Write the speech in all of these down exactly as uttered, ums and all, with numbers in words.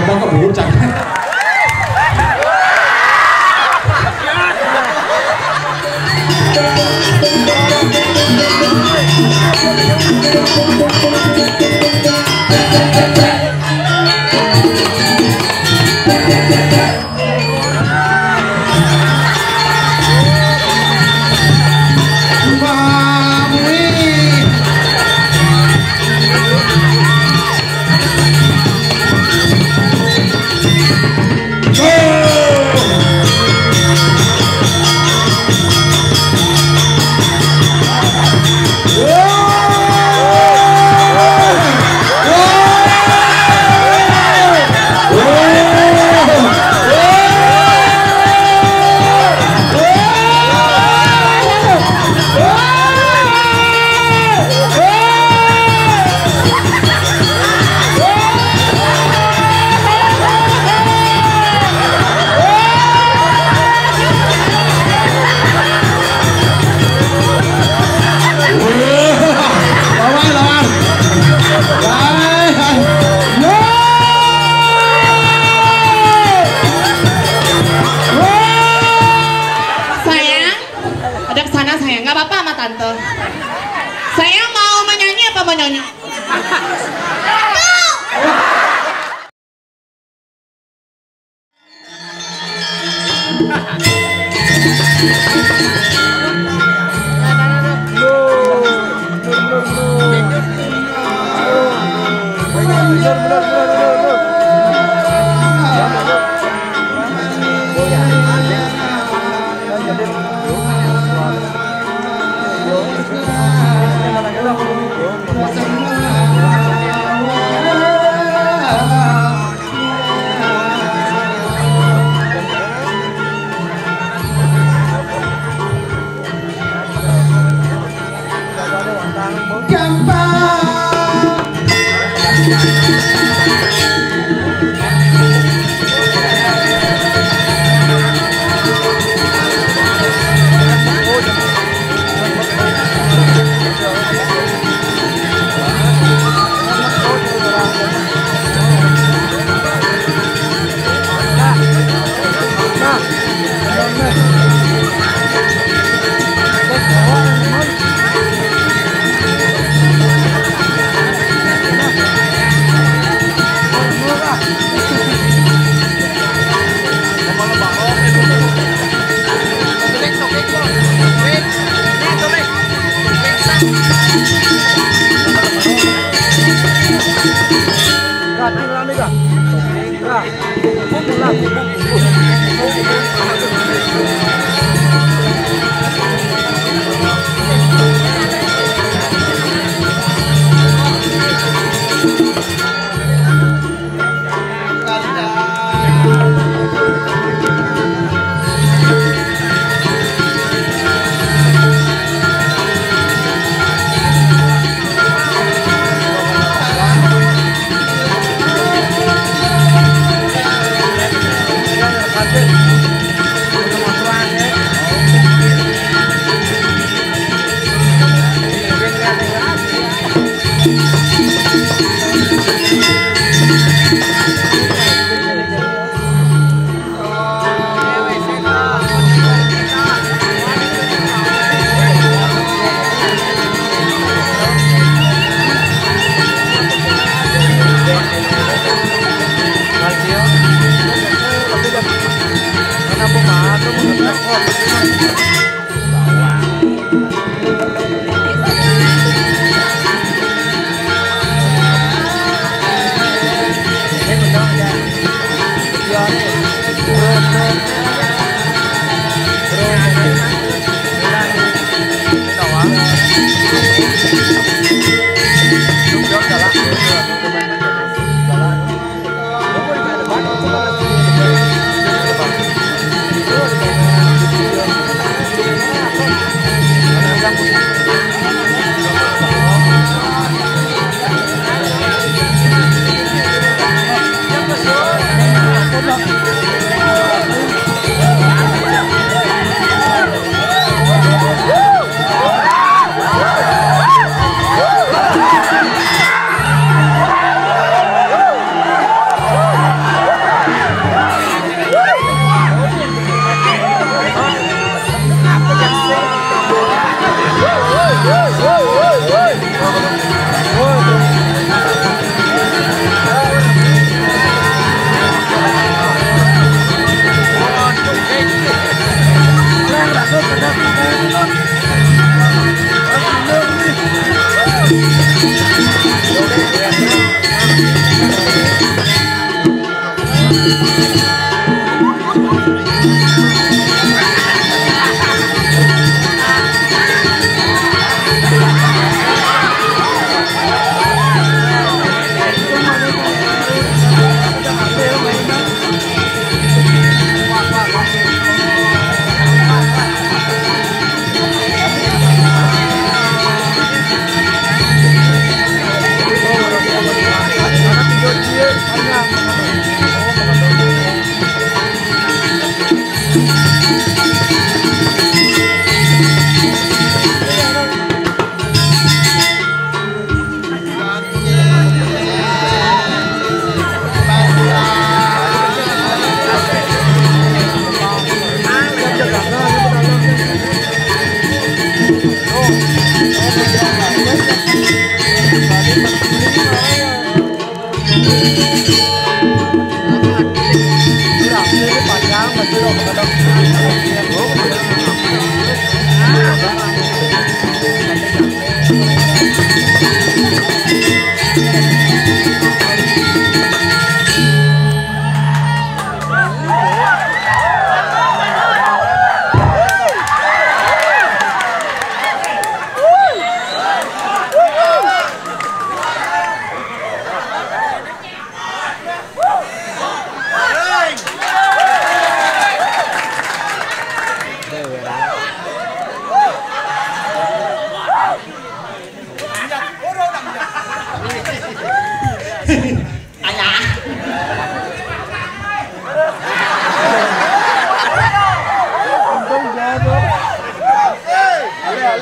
Bapak keburu cak. Lawan, lawan. Hai, hai. Yo. Sayang, ada ke sana sayang. Nggak apa-apa sama tante. Sayang mau menyanyi apa mau nyonyo?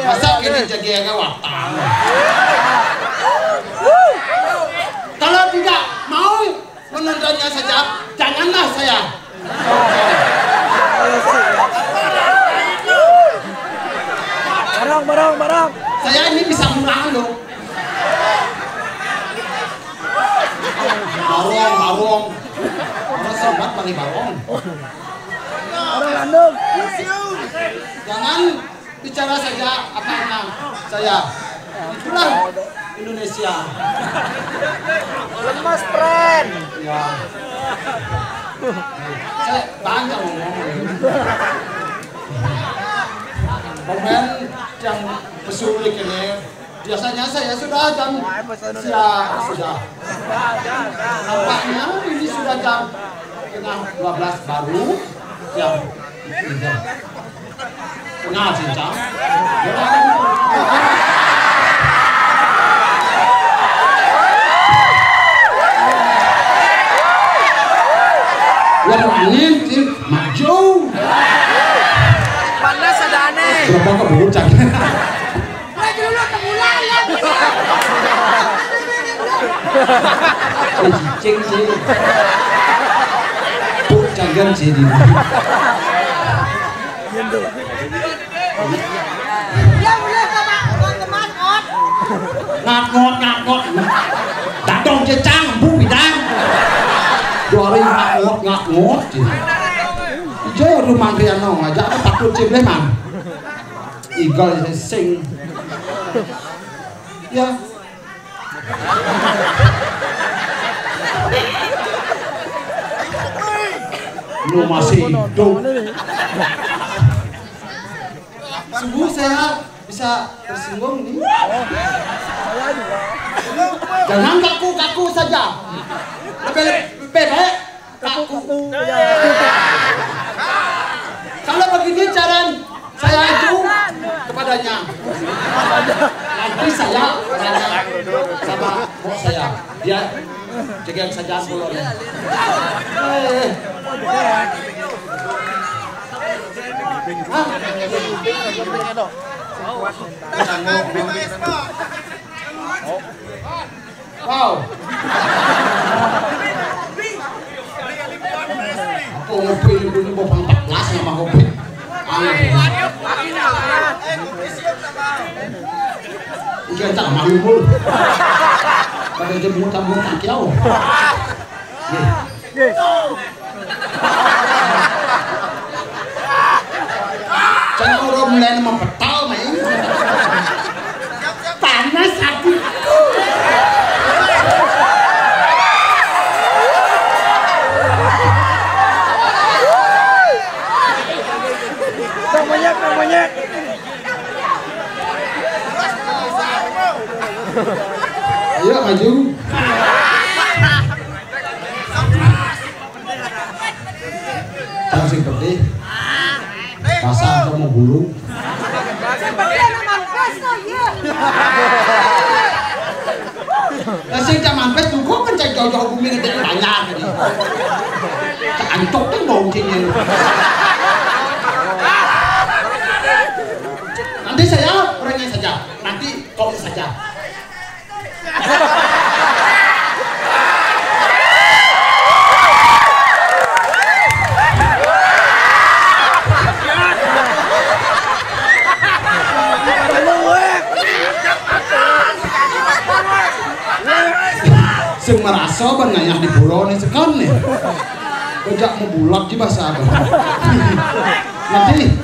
Masa kini jadi ada watang? Kalau tidak mau menontonnya saja, janganlah saya. Barang, barang, barang. Saya ini bisa murah loh. Barong, barong. Orang sempat pakai barong. Barang landung. Jangan bicara saja apa yang saya. Itulah Indonesia. Lemas, friend. Ya. Saya banyak ngomong. Pemain yang pesulik ini. Biasanya saya sudah jam siang sudah. Nampaknya ini sudah jam setengah dua belas baru jam tiga. Setengah cincang. Waduh, angin, cing, maju. Panas ada aneh. Berapa keburu cang? Wah, dulu temulai ya. Eh, cicing sih. Tuh, cagan sih di. Ya, boleh, Bapak. Teman-teman, Ot. Ngat ngot, ngat ngot. Datang cecang, bu bidang. Dua hari ngat ngot, ngat ngot. Ijo rumah Riano aja, apa takut sih, Bang? Igal sing. Ya. Lu masih hidup. Sungguh saya bisa tersinggung nih. Jangan kaku-kaku saja. Lebih, lebih baik Aku. Kalau begini cara saya itu kepadanya. Nanti saya tanya sama bos saya. Dia jaga saja pulau. Eh. Hah? Wow. Aku ngopi ini dulu, mau empat belas nama ngopi. Aneh. Udah tak malu pun. Pada jemput tamu tak kiau. Nih. Cara orang mulai nama petal main. Panas hatiku. Basah kamu bulu. Lah sing jaman pes tuku kan cek jauh-jauh bumi gede banyak ini. Cek ancok tuh bau cingin. Nanti saya orangnya saja. Nanti kau saja. Sing merasa ban ngayah di pura nih sekan nih. Kejak mau bulat di bahasa apa? Nanti.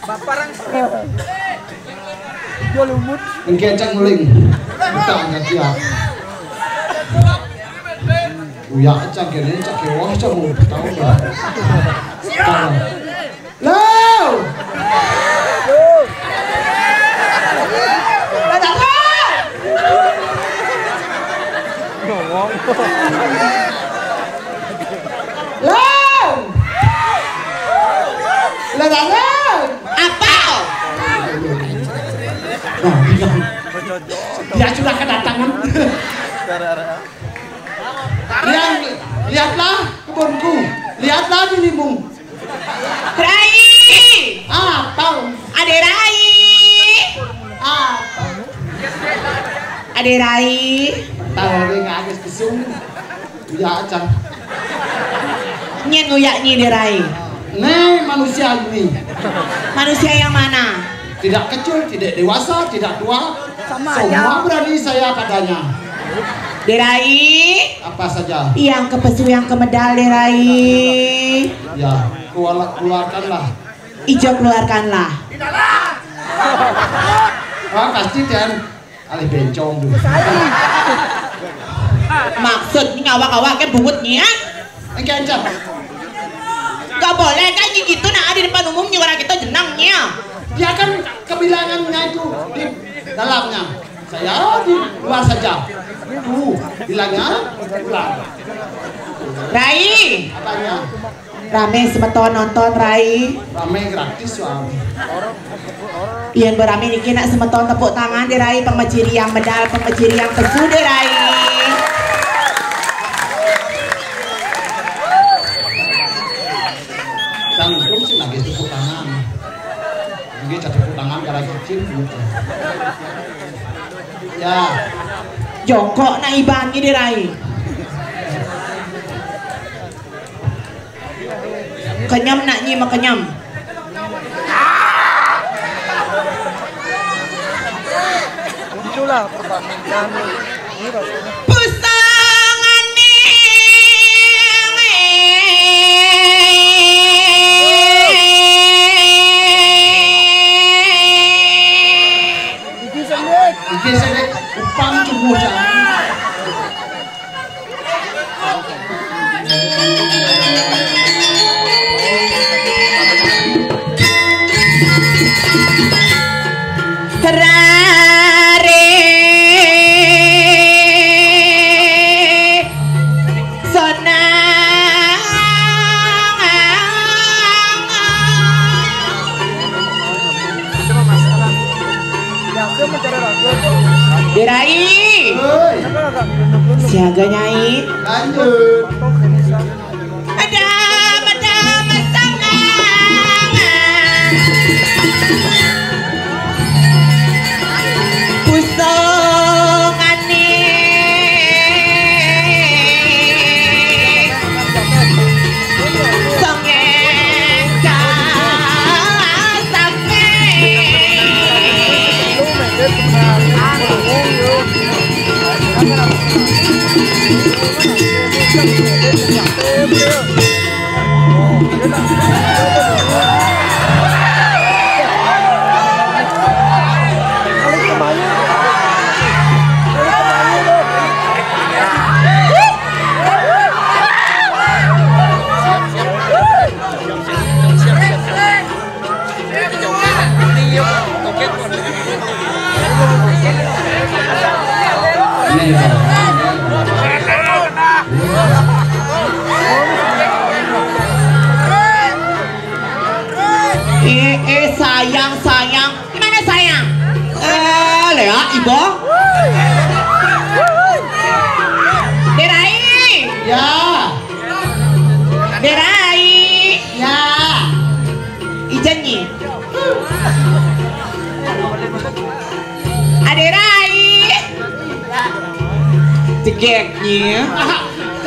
Baparang. Dia lumut. Engke cak nguling. Buta angkat dia. Uya cak kene cak kewah cak mau tahu. Lo. Lo. Lo. Lo. Lo. Apa? Nah, dia, dia sudah kedatangan. Lihat, lihatlah kebunku, lihatlah dirimu. Rai. Apa? Ade Rai. Apa? Ade Rai. Tahu dia nggak habis kesung. Uya aja. Nyen uyak nyi Ade Rai. Nih manusia ini. Manusia yang mana? Tidak kecil, tidak dewasa, tidak tua. Sama aja. Semua berani saya padanya. Ade Rai. Apa saja? Yang ke pesu yang ke medal Ade Rai. Ya, keluar-, keluarkanlah. Ijo keluarkanlah. Ah, pasti dan alih bencong tuh. Maksud nyi ngawak-awak ke bungut nyi ya? Engke aja. Gak boleh kan nyi gitu nah di depan umum nyi orang kita jenang nyi ya. Dia kan kebilangannya itu di dalamnya. Saya di luar saja. Tuh, bilangnya pulang. Rai. Apanya? Rame semeton nonton Rai. Rame gratis soalnya. Yen berami niki nak semeton tepuk tangan Ade Rai, pemeciri yang medal, pemeciri yang pesu Ade Rai. Canggung sih lagi tepuk tangan. Nggih, cak tepuk tangan kalau cicing gitu. Ya. Jongkok nak iban nyi Ade Rai. Kenyam nak nyi mah kenyam. Muncullah perbandingan. Pusangane. Iki sing, iki sing upang cumuh jan. Kerare sonang. Ade Rai. Siaga, Nyai. Lanjut. Ada, ada, masangan. Pusongane. Songeng kasape. Gek nih.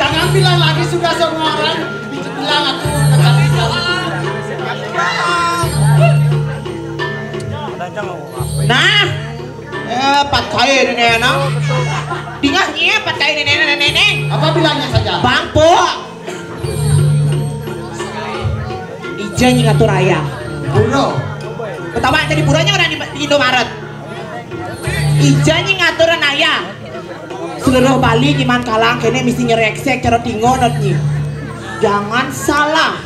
Jangan bilang lagi sudah semua orang bilang aku kecantikan. Nah, eh, pat kae nenek. Dingah nih, pat kae nenek nenek. Apa bilangnya saja? Bangpo. Ija nyi ngatur ayah. Buro. Ketawa jadi buronya orang di, di Indomaret. Ija nyi ngatur ayah. Seluruh Bali nyiman kalang kene mesti nyereksek cara tingonot nyi. Jangan salah.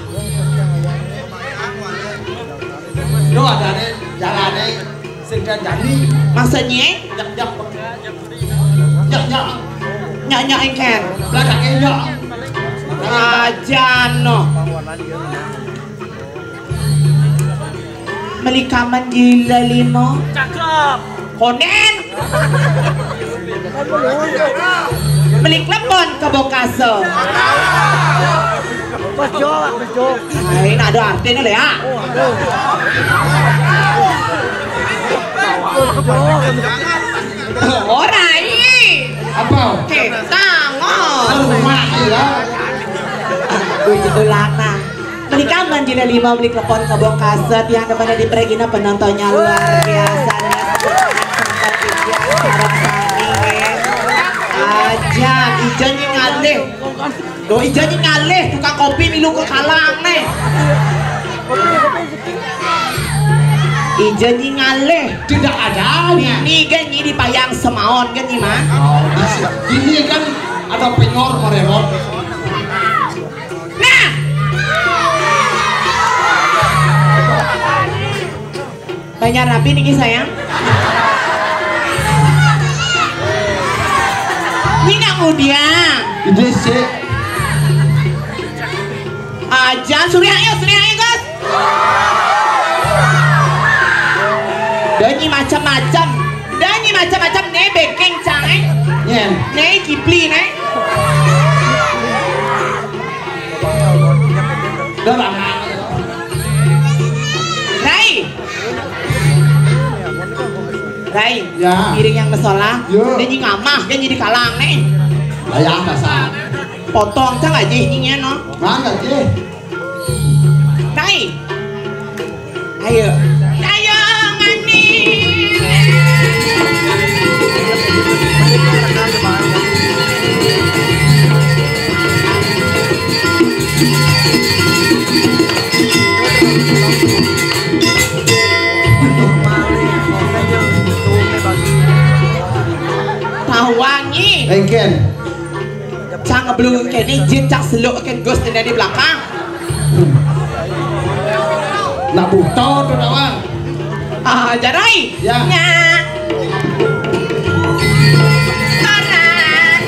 Lo ada nih, jalan nih, sing jani. Maksudnya? Jak jak. Jak jak. Nyak nyak engken. Belakangnya jak. Aja no. Melikaman jila limo. Cakep. Konen. Melik lepon ke Bokase. Bejo, bejo. Nah, ini ada artinya lah ya. Ora ini. Apa? Ketang. Rumah ya. Begitu lama. Menikah manjina lima beli klepon kebong kaset yang demen di pregina penontonnya luar biasa. Aja, ijo nyi ngalih. Loh, ijo nyi ngalih, tukang kopi milu ke kalang nih. Ijo nyi ngalih. Tidak ada. Ini kan nyi di payang semaon kan nyi mah. Oh, ini kan ada penyor mererot. Nah. Banyak rapi nih sayang. Ini nggak mudia. Ini sih. Aja, Surya ayo, Surya ayo, Gus. Danyi macam-macam. Danyi macam-macam ne bekeng cang eh. Nyen. Ne kipli ne. Rai. Rai. Ya. Piring yang besola. Yo. Danyi ngamah, danyi di kalang ne. Layang dasar. Potong cang aja ininya no. Mana sih? Tai. Ayo. Ayo ngani. Tahu wangi. Engken. Cang ngeblung kene jin cak seluk ken gus di belakang. Nak buta tu kawan. Ah, jarai. Ya. Nya. Taran.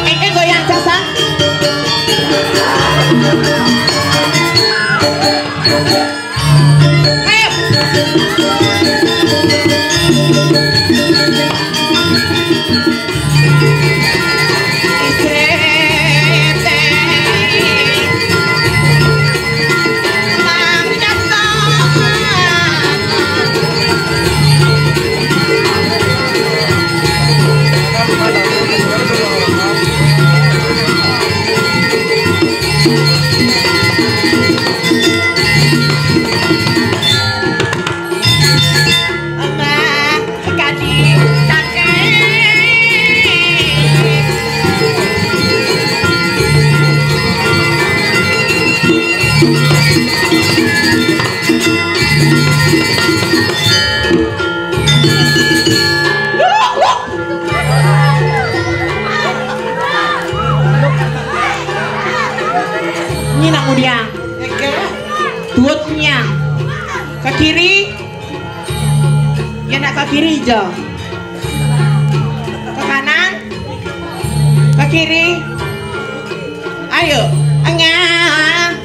Ente goyang casan. Ayo. Kemudian, oke. Duit punya. Ke kiri. Ya, nak ke kiri aja. Ke kanan. Ke kiri. Ayo. Enggak.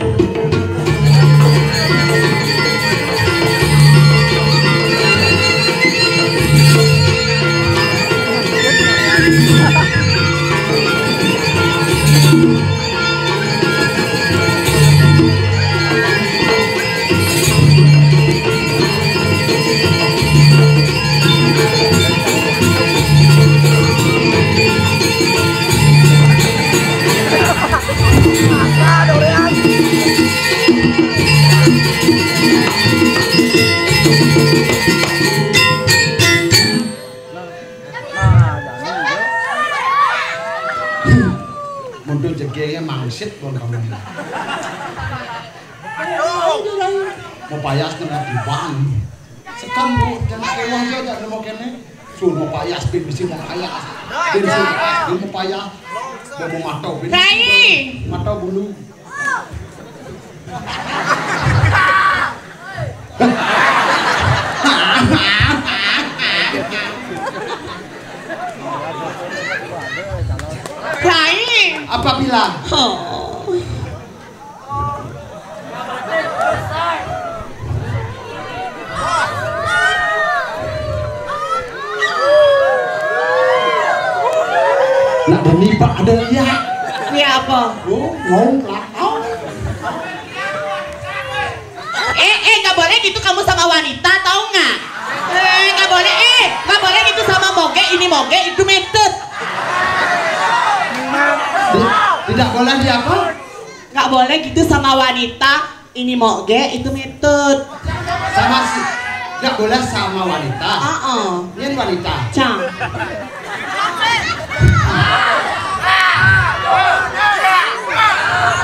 Mundur jegege mangsit pun kamu. Mau payas kena diban. Sekarang bu, jangan kewah aja, jangan mau kene. Suruh mau payas, bin bisi mau payas. Bin bisi, bin mau payas. Mau mau matau, bin Rai. Matau bulu. Rai. Apabila. Oh. Nak demi Pak ada ya. Ini apa? Oh, ngomong lah. Oh. Eh, eh, nggak boleh gitu kamu sama wanita, tahu nggak? Eh, nggak boleh, eh, nggak boleh gitu sama moge, ini moge, itu metut. Tidak boleh di apa? Nggak boleh gitu sama wanita, ini moge, itu metut. Sama si, nggak boleh sama wanita. Heeh. Ini wanita. Cang.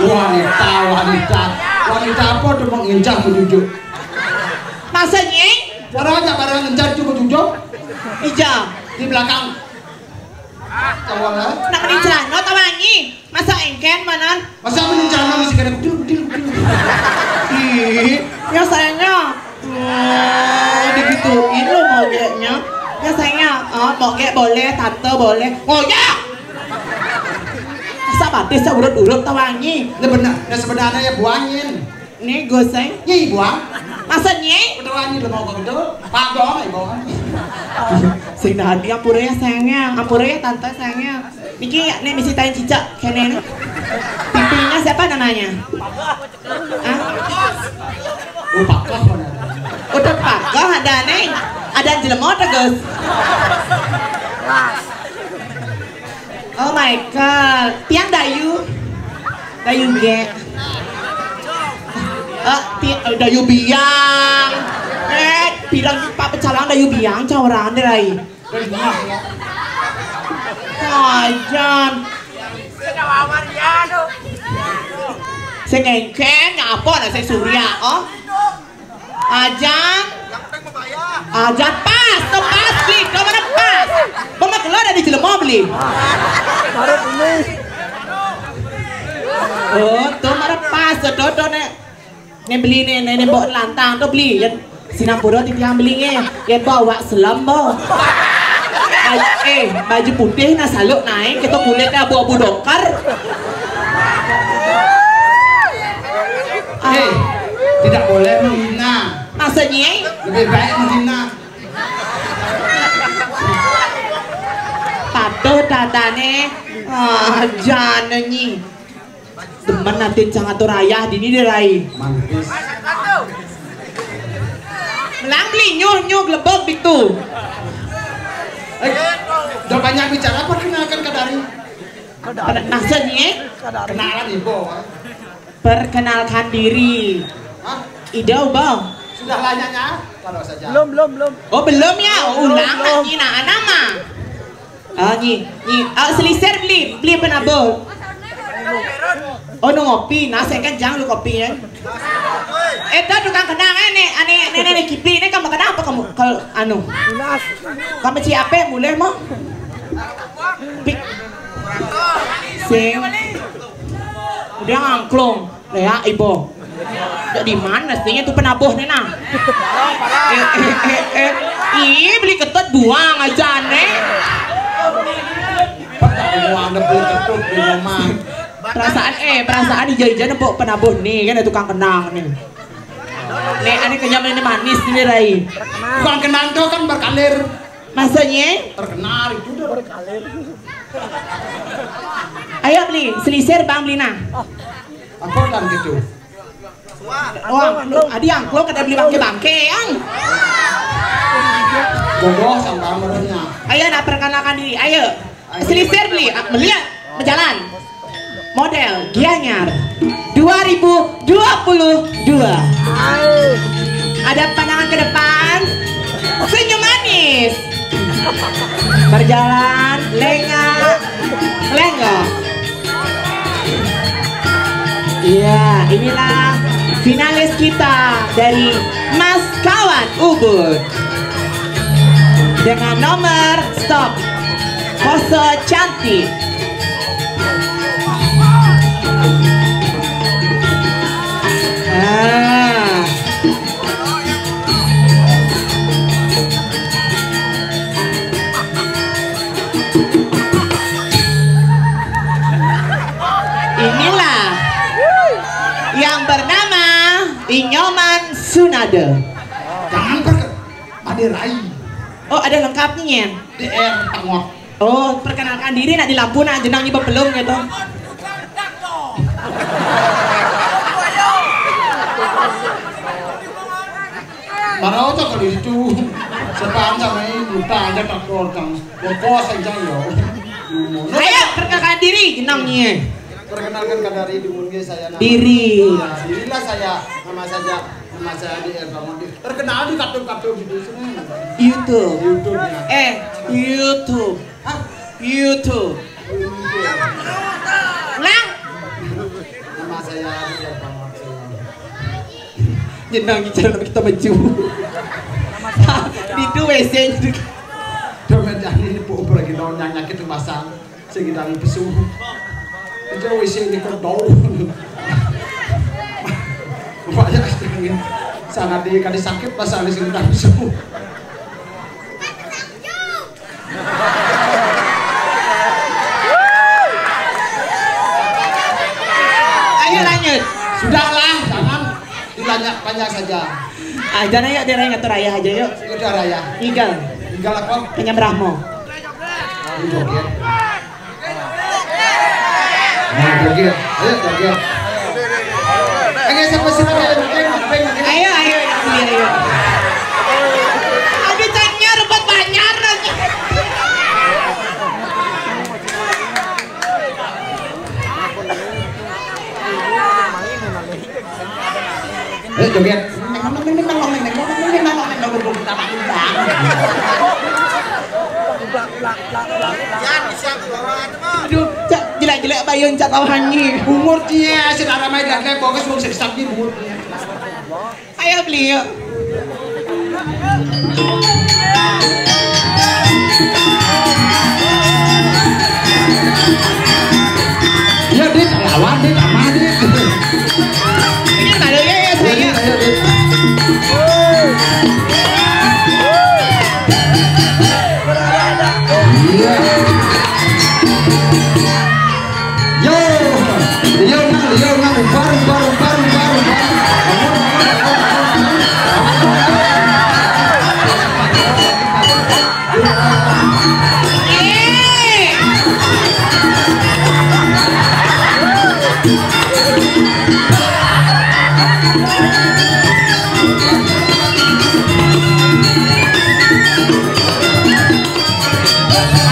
Wanita, wanita. Wanita apa tuh mau nginjak menuju? Maksudnya? Barang aja, barang nginjak tuh menuju. Ija. Di belakang. Cowok lah. Nak mending celana atau wangi? Masa engken manan? Masa aku rencana masih kada betul, betul, betul. Ih, biasanya. Oh, digituin lo mogenya. Biasanya, oh, moge boleh, tante boleh. Ngoyak! Masa batis ya urut-urut tawangi. Nah benar, nah sebenarnya ya buangin. Nih, goseng. Nyi, buang. Masa nyi? Udah wangi lo mau gitu. Pagong ya, bawah. Sing dadi ampura ya, sayangnya. Ampura ya, tante, sayangnya. Niki, nih, misi tain cicak, kene nih. Pipinya siapa namanya? Hah? Oh, pakah mana? Udah pakah ada nih. Ada jelema ada, Gus. Oh my God, tiang dayu, dayu ge. Eh, ti, eh, dayu biang. Eh, bilang pak pecalang dayu biang, cauran deh rai. Ajan. Sing engken ngapa lah sing surya, oh? Ajan. Ajan pas, to pas, beli. To mana pas? Mana keluar dari jelema beli. Baru ini. Oh, to mana pas, to, to, nek. Nek beli nek, nek, nek, mbok lantang, to beli. Yen sinampura titiang beli nge. Yen bawa selem, bo. Baju, eh, baju putih nah saluk naik, kita kulitnya abu-abu dokar. Ah. Eh, tidak boleh menghina. Maksudnya? Lebih baik menghina. Patuh tatane. Ah, jane nyi. Demen atin cang atur ayah dini deh rai. Mantis. Melang beli nyuh nyuh lebok itu. Eh, udah banyak bicara, perkenalkan ke dari. Pada maksudnya? Kenalan ibu. Perkenalkan diri. Hah? Ida ubah. Sudah lah nyanya, kalau saja. Belum, belum, belum. Oh, belum ya? Belum, ulang belum. Lagi nah, nama. Oh, nyi, nyi. Oh, selisir beli, beli apa nabo? Oh, no ngopi. Nah, saya kan jangan lu kopi ya. Eh, dah tukang kenang eh, nek, ane, nenek, nek, kipi, nek, kamu kenapa kamu, kalau, anu? Kamu siapa mulai mau? Pik. Sing. Udah ngangklung. Ya, ibu. Jadi mana sih itu penabuh nih, nah? Eh, eh, eh, eh. Ih, beli ketut buang aja nih. Buang ada beli ketut di rumah. Perasaan, eh, perasaan ija-ija nempok penabuh nih, kan ada tukang kenang nih. Nih, ini kenyam ini manis nih, Rai. Tukang kenang tuh kan berkalir. Maksudnya? Terkenal itu tuh. Ayo beli, selisir bang beli nah. Apa kan gitu? Wah, aduh, adi angklung kada beli bangke-bangke, yang. Bodoh sama kamarnya. Ayo, nah, perkenalkan diri, ayo. Selisir beli, ah, beli ya, berjalan. Model Gianyar dua ribu dua puluh dua. Ada pandangan ke depan, senyum manis. Berjalan, lenga, lengo. Iya, inilah finalis kita dari Mas Kawan Ubud dengan nomor stop pose cantik. Ah. Inilah yang bernama Inyoman Sunade. Jangan perke-, ada rai. Oh, ada lengkapnya. D R tangok. Oh, perkenalkan diri nak di lampu nak jenang iba pelung gitu. Mana otak kalau itu. Sepan sama ini buta aja takut kan. Bokos aja ya. Ayo perkenalkan diri jenangnya. Perkenalkan kadari dumun ge saya nama. Diri. Ya, dirilah saya. Nama saja. Nama saya di Erdogan. Terkenal di kartu-kartu gitu sini. YouTube. YouTube ya. Eh, YouTube. Hah? YouTube. Ulang. Nama saya di Erdogan. Jenang bicara kita maju. Di itu W C-nya. Jangan jadi ini bu lagi nanya kita pasang. Sing ngidangi pesu. Aja W C ini kok bau. Banyak sekali. Sangat di kali sakit pas ada sing ngidangi pesu. Ayo lanjut. Sudahlah, jangan ditanya-tanya saja. Ah, jangan ya, dia ngatur ayah aja yuk. Udah raya. Igal. Igal apa? Kenyam Brahmo. Ini joget. Nah, joget. Ayo joget. Ayo siapa sih pakai peng, peng, peng? Ayo, ayo, ayo, ayo. Aduh, cangnya rebut banyak lagi. Ayo joget. Aduh, cak jelek-jelek bayun cak tahu hanyi. Umur dia sing arah main jelek-jelek, bagus wong sing sakti umur dia. Ayo beli yuk. Ya, Dit, lawan, Dit, sama, Dit. Ini balik ya, ya, saya. Ayo, Dit. Iya. Yo, yo, nang, yo, nang, umbar, umbar, umbar, umbar, umbar.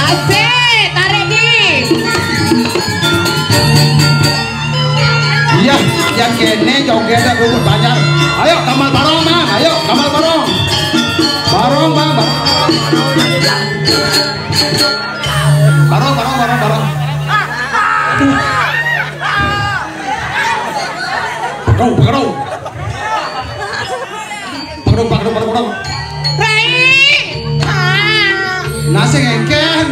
Asik, tarik di. Iya, yang kene joget aku banyak. Ayo, kamal barong, Mang. Ayo, kamal barong. Barong, Mang, barong. Barong, barong, barong, barong. Barong, barong. Pakdong, pakdong, pakdong, pakdong. Rai. Ah. Nasi ngengken.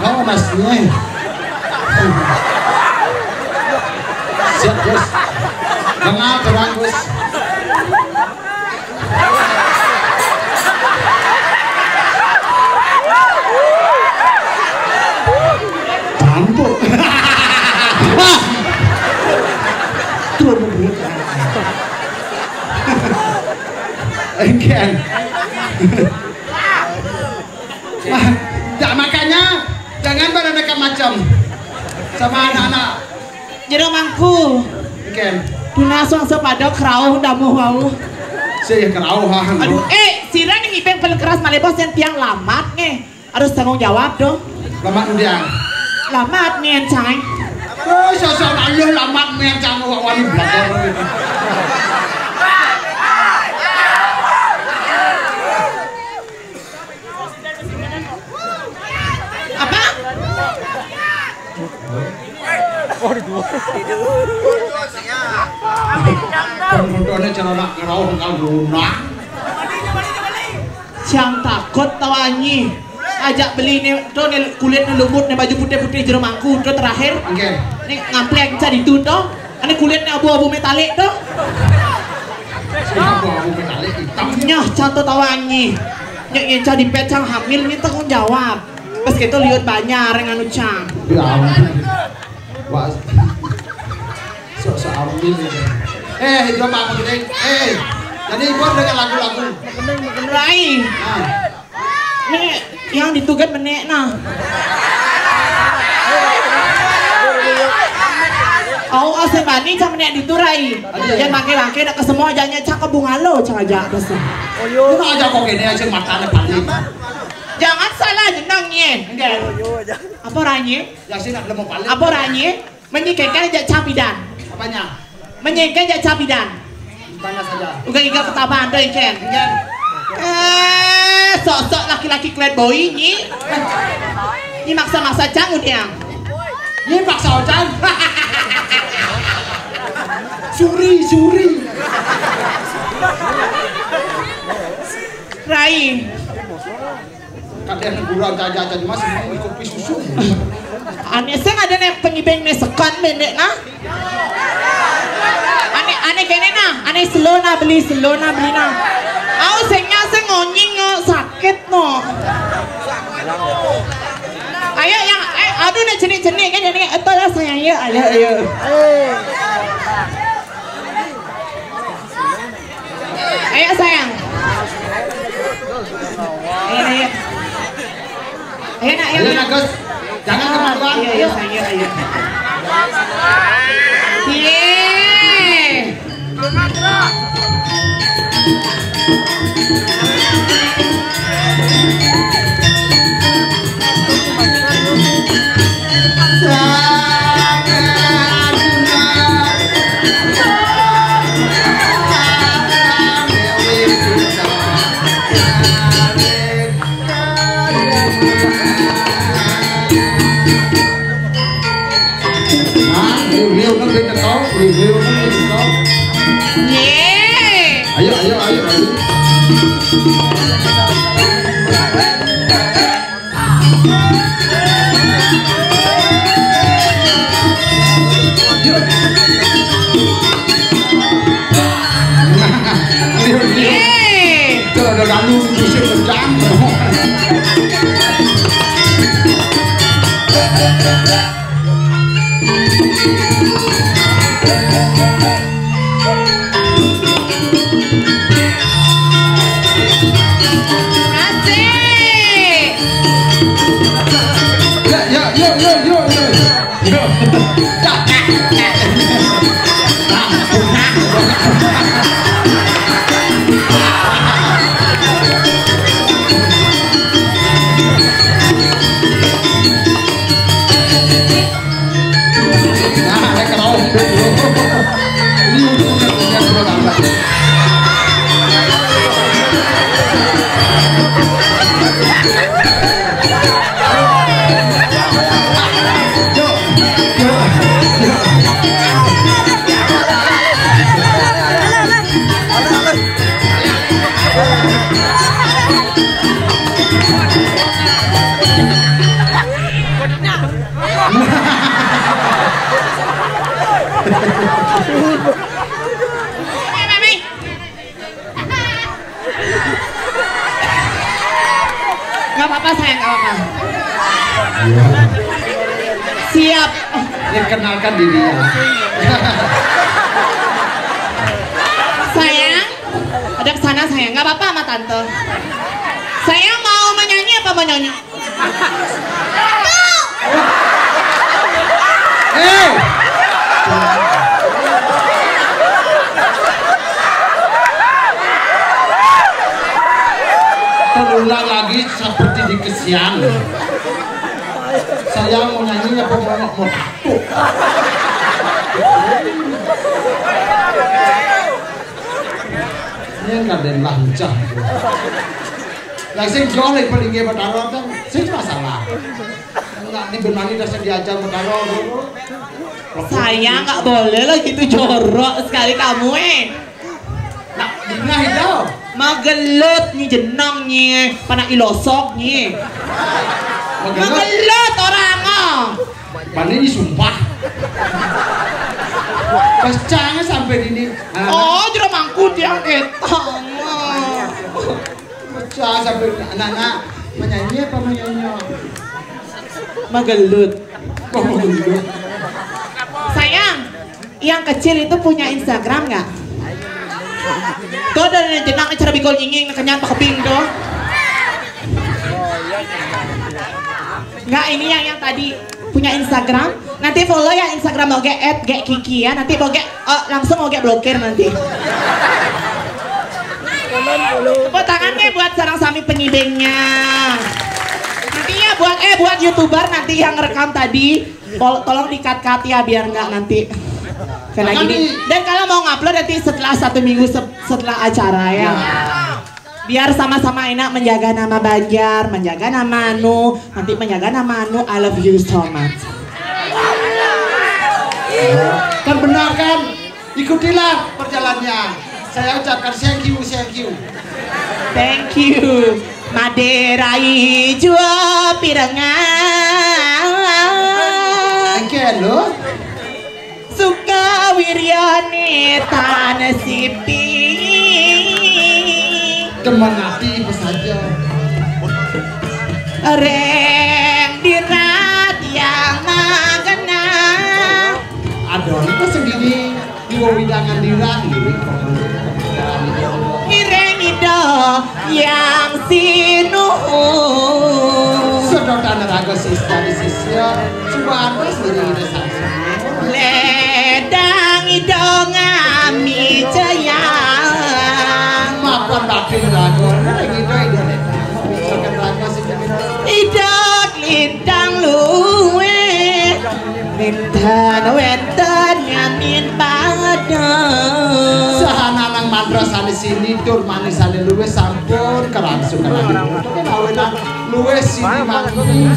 Oh, Mas, nih. Siap, Gus. Kenal, kenal, Gus. Tampuk. Wah. Turun bener. Engken. Wah, ya, makanya jangan pada nekat macam sama anak-anak. Jero mangku. Engken. Dina suang sepadok kerauh damuh wau. Sih kerauh, ha. Aduh, eh, sira ning iping paling keras malih bos, yen tiang lamat nggih. Harus tanggung jawab dong. Lamat undian. Lamat nih, Cang. Oh, sosok aluh lamat nih, Cang, wak wani blakor. Apa? Fontone celana kerauh kang gunang. Cang takut tawanyi. Ajak beli ne, to ne kulit ne lumut ne baju putih-putih jero mangku to terakhir. Nggih. Ne ngampleng cari itu to. Ane kulit ne abu-abu metalik to. Sing abu-abu metalik hitam. Nyah, Cang to tawanyi. Nyek ngenca dipet Cang hamil, ini tanggung jawab. Pas gitu liur banyak yang anu, Cang. Ya ampun. Wah. Sok-sok ambil gitu. Eh, itu apa, Pak Gede? Eh, jadi ibu dengan lagu-lagu. Rai. Nah. Nih, yang ditugas menek nah. Au, au, sing bani Cang menek ditu, Rai. Aduh. Yang makai-makai nak ke semua aja nya Cang ke bunga lo, Cang aja terus. Cuma aja kok ini aja matanya paling. Jangan salah jeneng, ye. Enggak. Apa, Rai? Ya, sih nak mau paling. Apa, Rai? Menyingkirkan jak capidan. Apanya? Menyingkirkan jak capidan. Tanya saja. Uga iga ketaban to, Cen. Iya. Eh, sosok laki-laki klet boy nyi. Nyi maksa-maksa Cang udiang. Nyi maksa Cang. Suri, suri. Rai. Kadang gurau jaja-jaja, Mas, ini kopi susu. Ane sing ada nih pengibeng nih sekan pendek nah. Ane, ane kene nah, ane selo nah beli, selo nah beli nah. Au sing nya sing ngonying no, sakit no. Ayo yang, eh, aduh nih jenik-jenik kan ini itu lah sayang ya, ayo, ayo. Ayo sayang. Ayo, ayo. Ayo nak, ayo, ayo nak, Gus. Jangan kebetulan. Ayo, ayo sayang, ayo, ayo. Ye. Nah, liu-liu nang wis teko, liu-liu nang wis teko. Ye. Ayo, ayo, ayo, ayo. Yeay. Tuh, ada lalu musik kencang. Asik. Ya, ya, yuk, yuk, yuk, yuk. Yuk. Siap. Ya, kenalkan diri ya. Sayang, ada ke sana sayang. Nggak apa-apa sama tante. Saya mau menyanyi apa mau nyanyi? Hei! Terulang lagi seperti di kesian. Saya mau nyanyi apa mau, mau takut? Ini kan ada yang lancah. Lah sing jol yang paling dia bertaruh kan, sing masalah. Enggak, ini benar ini dasar diajar bertaruh dulu. Saya nggak boleh lah gitu, jorok sekali kamu, eh. Nak dingah itu. Magelut ni jenang ni, panak ilosok ni. Magelut. Magelut orang ah. Bani ini sumpah. Pas cang sampai di ini. Anak-anak. Oh, jero mangkuk yang etang. Pas cang sampai anak-anak menyanyi apa menyanyi? Magelut. Oh, magelut. Sayang, yang kecil itu punya Instagram nggak? Tuh ada jenang cara bikol nyinging kenyang pakeping tuh. Nggak, ini yang yang tadi punya Instagram. Nanti follow ya Instagram oge at G Kiki ya. Nanti oge, eh, langsung oge blokir nanti. Tepuk tangan deh buat sarang sami penyidengnya. Nanti ya buat, eh, buat YouTuber nanti yang rekam tadi, tol- tolong di-cut-cut ya biar nggak nanti kena gini. Dan kalau mau ngupload nanti setelah satu minggu se- setelah acara ya. Biar sama-sama enak menjaga nama Banjar, menjaga nama Anu, nanti menjaga nama Anu. I love you so much. Kan benar kan? Ikutilah perjalannya. Saya ucapkan thank you, thank you. Thank you. Madera ijo pirengan. Thank you, lo. Sukawiryane tanah sipi. Demen ati pesaja. Reng dirat yang magena. Aduh, ini kok sendiri di wewidangan dirang gitu. Ireng ida yang sinuhun. Sedotan raga sista di sisya. Suwantos diri ida sang. Ledang ida ngami ceyang. Mapan batin raga, ida ida ledang. Misalkan raga sing ida. Ida lintang luwe. Wenten wenten ngamin pada. Sahananang mantra sane sini tur manis sane luwe sampun kelangsungan. Luwe sini mangkung.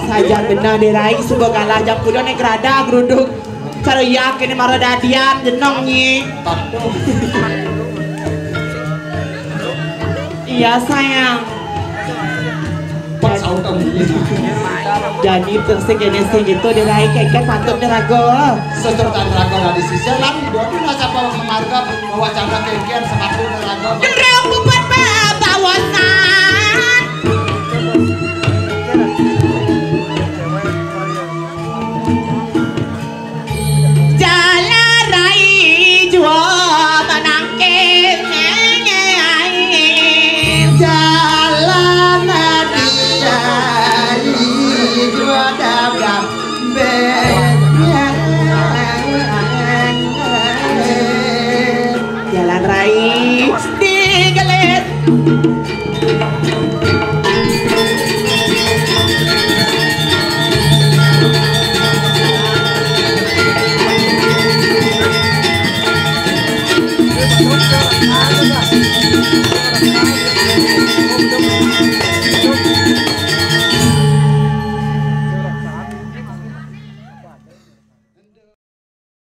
Saja benar dirai suba galah jam kuda nek grada gruduk. Karo yakin mara dadian jeneng nyi. Iya sayang. Pas sautan ini. Jadi terus segini sing itu dirai keket patut dirago. Sesertan rago dari sisi lan dua puluh nasaba marga mewacana kengkian sepatu rago. Gendrong bupat bawa